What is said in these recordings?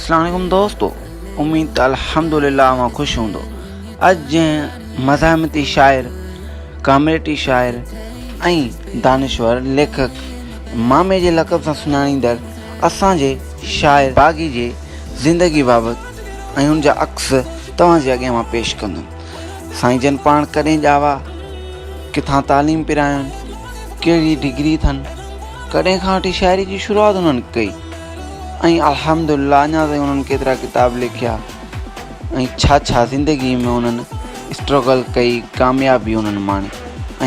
اسلام عليڪم دوستو اميد ته الحمدلله اوهان خوش هوندو اڄ جنهن مزاحمتي شاعر ڪامريٽي شاعر ۽ دانشور ليکڪ مامي جي لقب سان سڃاڻيندڙ اسان جي شاعر باغي جي زندگي بابت ۽ ان جا عڪس توهان جي اڳيان مان پيش ڪندم سائين جن پاڻ ڪڏهن ڄاوا، ڪٿان تعليم پراين، ڪهڙي ڊگري اٿن، ڪڏهن کان وٺي شاعري جي شروعات انهن ڪئي ۽ الحمدلله اڃا تائين انهن ڪيترا ڪتاب لکيا ۽ ڇا ڇا زندگي ۾ انهن اسٽرگل ڪئي، ڪاميابي انهن ماڻي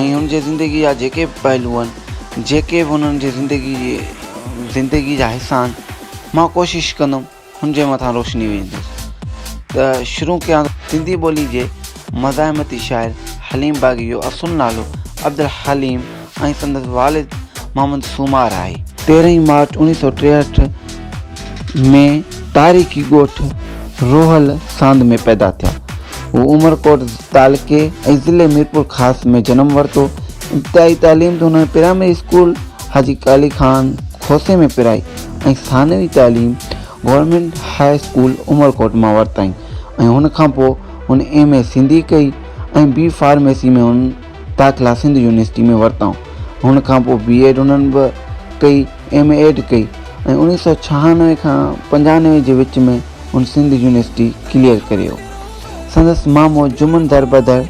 ۽ ان جي زندگي جا جيڪي به پهلو آهن، جيڪي به انهن جي زندگي جي زندگي جا حصا آهن، مان ڪوشش ڪندم. هن جي مٿان روشني وجهندس ته شروع ڪيان ٿو. سنڌي ٻولي جي مزاحمتي شاعر حليم باغي جو اصل نالو عبدالحليم ۽ سندس والد محمد سومار آهي. تيرهين مارچ اوڻيهه سؤ 63 ۾ تاريخي ڳوٺ روحل ساند ۾ پيدا ٿيا. هو عمرڪوٽ تعلقي ۽ ضلعي ميرپورخاص ۾ جنم ورتو. ابتدائي تعليم ته هن پرائمري اسڪول حاجي ڪالي خان کوسي ۾ پرائي ۽ ثانوي تعليم گورنمينٽ هاء اسڪول عمرڪوٽ مان ورتائين ۽ ان کان پوء هن ايم اي سنڌي ڪئي ۽ بي فارميسي ۾ هن داخلا سنڌ يونيورسٽي ۾ ورتائون. هن کان پوء بي ايڊ هنن به ڪئي ايم اي ايڊ ڪئي ۽ 1996 کان 95 جي وچ ۾ هن سنڌ يونيورسٽي ڪليئر ڪريو. سندس مامو جمن دربدر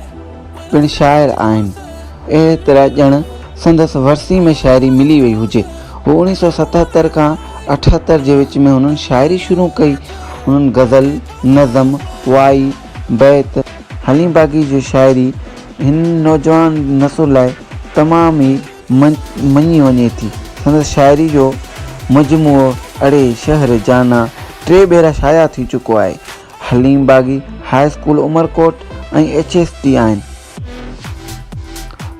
پڻ شاعر آهن. اهڙي طرح ڄڻ سندس ورثي ۾ شاعري ملي وئي هجي. هو 1977 کان 78 جي وچ ۾ هنن شاعري شروع ڪئي. هنن غزل، نظم، وائي، بيت، حليم باغي جي شاعري هن نوجوان نسل لاء تمام ئي مڃي وڃي ٿي. سندس شاعري جو مجموعو اڙي شهر جانا ٽي ڀيرا شايع ٿي چڪو آهي. Haleem Baghi high school Umerkot ۽ H S T آهن.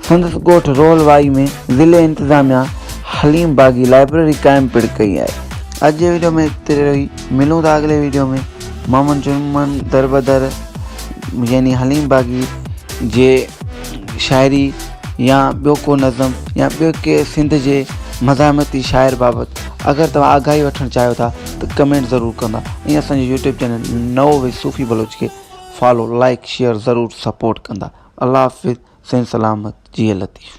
سندس ڳوٺ رول وائي ۾ ضلعي انتظاميا حليم باغي لائبريري قائم پڻ ڪئي آهي. اڄ جي ويڊيو ۾ ايترو ئي ملون ٿا اڳلي ويڊيو ۾ محمد جمن دربدر يعني حليم باغي جي شاعري يا ٻيو ڪو نظم يا ٻيو ڪي سنڌ جي مزاحمتي شاعر بابت اگر توهان آگاهي وٺڻ چاهيو ٿا ته ڪمينٽ ضرور ڪندا ۽ اسان جي يوٽيوب چينل نئو وي صوفي بلوچ کي فالو لائيڪ شيئر ضرور سپورٽ ڪندا الله حافظ سنڌ سلامت جيئي لطيف.